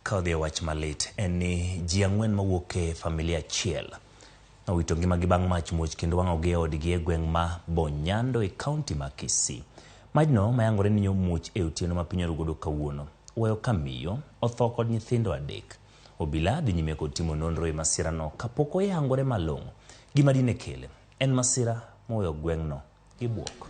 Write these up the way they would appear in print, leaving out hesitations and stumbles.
Ka odhi e wach malit en ni ji ang'wen mawuok e familia achiel nowito ngimagi bang' mach muoch kendo wang'ogi e odgi e gweng' ma Bonyando e kaunti ma Kisii. Majno mayangore ni nyomuoch e otieno ma piny oru godo kawuono oweyo ka miyo otho kod nyithindo adek. Obila dhi nyime kod timo nonro e masirano kapok oyangore malong'o gima dine kele. En masira moweyo gweng'no gi bwok.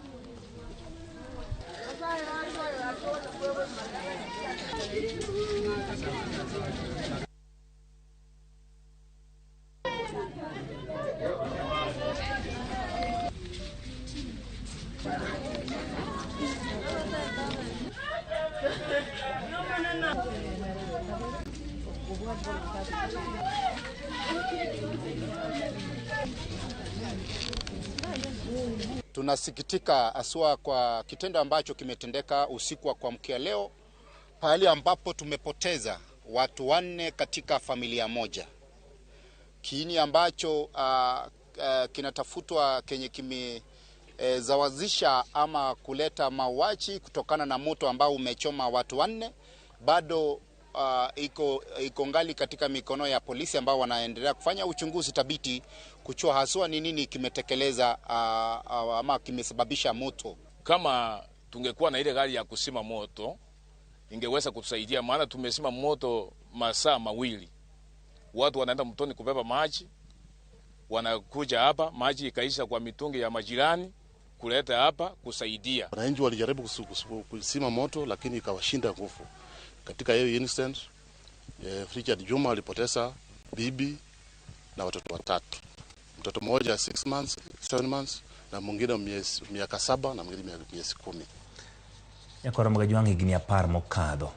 Tunasikitika haswa kwa kitendo ambacho kimetendeka usiku wa kuamkia leo, pahali ambapo tumepoteza watu wanne katika familia moja. Kiini ambacho kinatafutwa kenye kimezawazisha ama kuleta mauaji kutokana na moto ambao umechoma watu wanne bado iko ngali katika mikono ya polisi ambao wanaendelea kufanya uchunguzi thabiti kujua haswa ni nini kimetekeleza ama kimesababisha moto. Kama tungekuwa na ile gari ya kusima moto ingeweza kutusaidia, maana tumesima moto masaa mawili. Watu wanaenda mtoni kubeba maji, wanakuja hapa, maji ikaisha kwa mitungi ya majirani kuleta hapa kusaidia. Wananchi walijaribu kusima moto lakini ikawashinda nguvu. Katika hiyo incident, Richard Juma alipoteza bibi na watoto watatu. Mtoto mmoja 6 months, 7 months na mwingine miaka 7 na mwingine miezi 10. Nyakwar Magaji wang' higni 10 mokadho.